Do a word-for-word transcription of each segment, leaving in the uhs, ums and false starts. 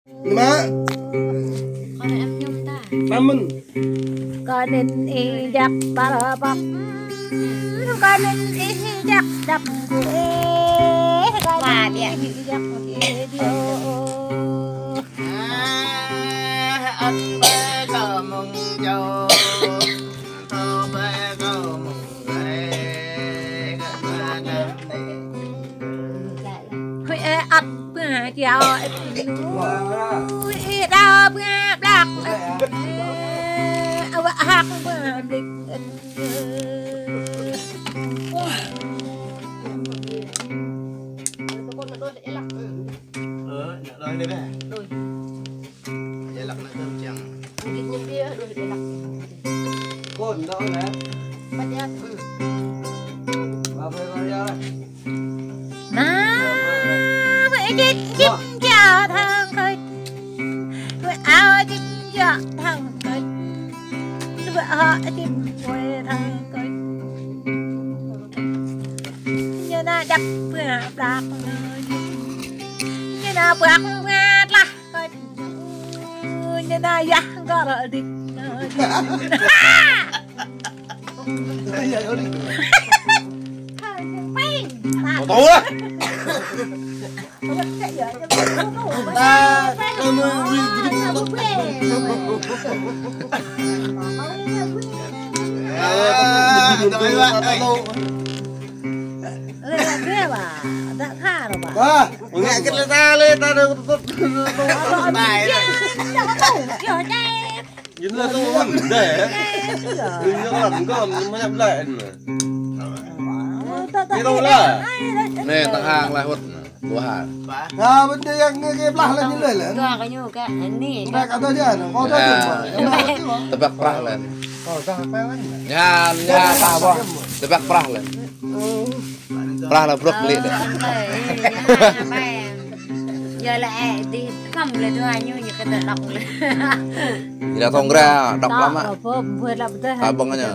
Mă. Kơ anŭn ih jak ƀar ƀăk. Kơ anŭn ih jak dăp. Kơ anŭn ih jak djơ̆. Huĭ ăt ƀă jao ih đao ƀă ƀlăk. Wă hăk ƀă ƀlĭk. Ơ, nak đôi đi ƀă. Đôi. Ƀă ƀlăk nak kơm čang. Ƀlĭk ñu pia, đôi ƀă ƀlăk. Kôn đôi nè. Ƀă ƀlăk. Ba phơi ba ya. Mă, mă, jit, jit, jao thang kơi. Mă, ao, jit, jao thang kơi. Mă, ho, jit, mă, thang kơi. Ñu nao dăp ƀă ƀlăk. Ñu nao ƀă ƀlăk. Kơ ñu nao yah gơ̆ rơđĭ. Ơ, yah rơđĭ. Peng. Mă tơ̆ lah. Ta, ta mă rĭ gơđĭ. Ơ, ta mă rĭ gơđĭ. Ơ, ƀă, ƀă. Dah kha ră ƀă. Wah. Ngă kơ lĕ ta lĕ ta đơ tŭt tŭt tŭt tŭt. Yua deh. Yua deh. Yua deh. Yua deh. Yua deh. Yua deh. Yua deh. Nê, tơhang lah hŭt nê. Dua hang. Nă, bơ̆n dê yang ngă kơ blah lah ñu lĕ lah. Dua kơ ñu kơ nê. Nă, kơ dua jơ̆ nă. Kơ dua jơ̆ nă. Tơƀăk prah lah. Kơ dua jơ̆ nă. Nhan, nhan. Tơƀăk prah lah. Prah lah brŏk lĕ deh. Yua lĕ, ơ, dih kăm lĕ dua ñu ñu kơ tơlŏk lĕ. Ñu dah tong gra, đŏk lăm mă. Abang aja.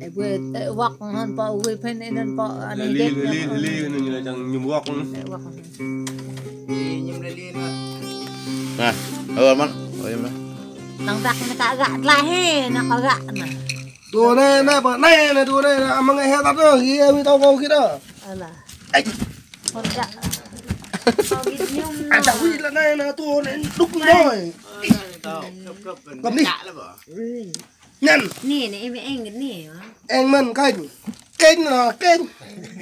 Ơ, ƀuh, ơ, wăk hăn pô, wih phên ih hăn pô, anai lĕ, jek lĕ, lĕ, lĕ, ñu dah čang ñu wăk. Ơ, wăk. Nă, ơ, mă, ơ, mă. Năng dah mă ta gak tlaih hê, năng ta gak nă. Tui anai, anai, pơ anai, anai, tui anai, anai, amăng ai hơtăt nă, ih, ih, tao kơ kơ nă. Alah. Ơ. Kơ kơ. Kơ kơ ñu. Ơ, ta wĭ lah anai, anai, tui anai, đŭk anai. Kơm ni. Ñăn. Nê, nê, ih mă eng nê. Eng mơ̆n kơnh. Kơnh nă, kơnh.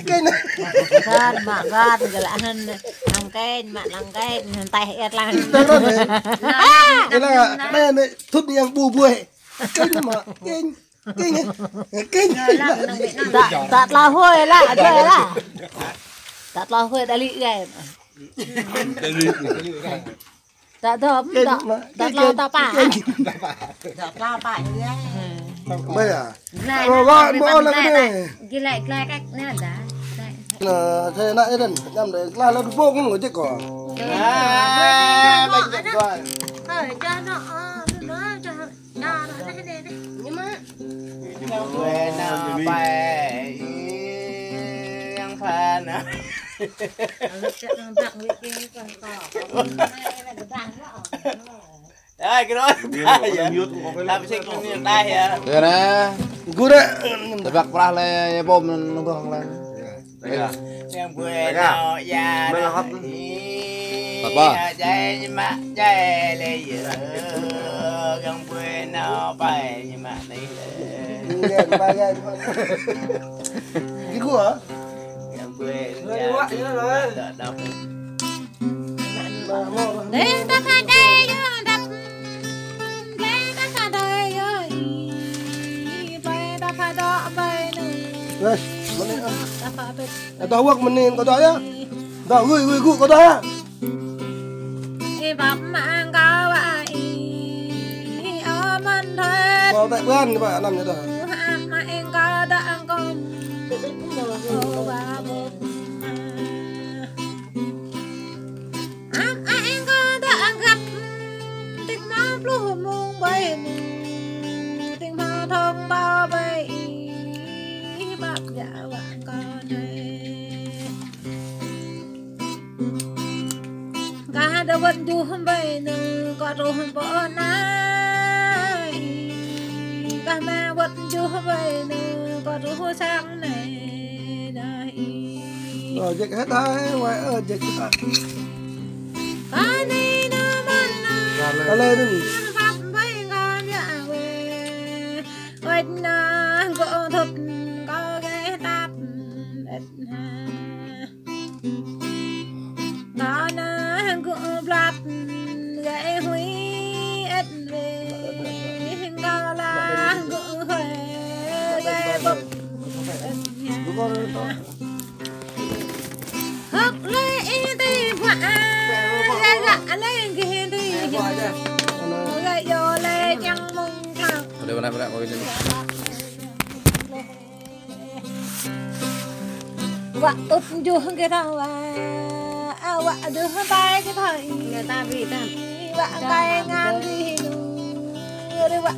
Kơnh nă. Gan, mă gan, gơ̆ lah hăn. Năng kơnh, mă năng kơnh, hăn taih ĕt lah. Tơl ră nê. Gơ̆ lah, anai, anai, thŭt yang ƀu ƀuih. Kơnh mă, kơnh. Kơnh, kơnh. Ta, ta tla hơi lah, hơi lah. Ta tla hơi ta lĭ gai. Ta dŏm, ta, ta tla ta pă. Ta tla pă gai. Ƀai ah. Glai, glai, glai, glai, glai, glai, glai, glai. Nă, thế nă, ih đen, ñăm đen, glai lah dŭ bok ngă jek kơ. Ah, ƀai jek kơ. Hơi, jao nă, ah, nă, jao. Nă, nă, nă, nă, nă. Ñu mă. Ñu mă. Ƀơi anai ƀai yang pha nă. Ơi, kơ đó. Tăm sik lưng niu tai ya. Tơ nă. Gơ̆ nă. Tơƀăk prah lĕ, ƀôm nơ̆ng gơ̆ hăng lĕ. Yang ƀuê nao ya. Apa? Jai ñu mă jai lĕ yơ. Yang ƀuê nao pai ñu mă nai lĕ. Yang ƀuê nao ya. Đa đa đa. Lĕ ta pha đai yơ đăp. Lĕ ta pha đai yơ ih. Pai ta pha dŏ pai nư. Wes, mơnĭn. Ta pha pet. Ơ, ta wăk mơnĭn kơ ta ya. Ta gui gui gui kơ ta ya. Ih bap mă ang kơ wa ih. Ơ mơ̆n thơt. Kơ ta ƀuăn kơ ta anăm ñu ta. Mă ang kơ ta ang kơ. Ơ wa bap. Am ai kơ ta ang găp, tik ma pluh mông bai mông, tik ma thong ba bai ih, bap ya wa kơ nai. Kah dơ̆ wơ̆t juh ƀơi anŭn kơ truh pơ anai. Kah mă wơ̆t juh ƀơi anŭn kơ truh sang anai. Ơ, jek hĕt hai, wai ơ, jek hĕt hai. Kah anai nơ mơ̆n nă. Kah lĕ anŭn. Pap ƀơi kah biă wai. Wai nă gơ̆ thut kơ geh tap. Ĕt ha. Kơ anai gơ̆ blap geh hui ĕt wai, kơ lah gơ̆ hui geh bŭp ĕt ha. Hơ̆k lĕ ih tih pă, geh gă lĕ geh tih, geh yơh lĕ čang mơ̆ng thang. Wă tŭt juh gih thâo wă, a wă dơ̆ tai gih thâo ih. Wă kai ngăn gih lu, rơwă.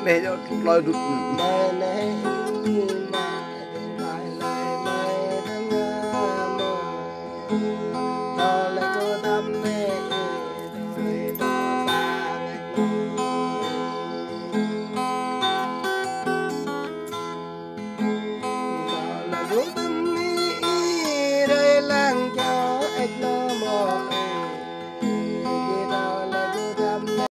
Ƀĕ yơh, tui tui.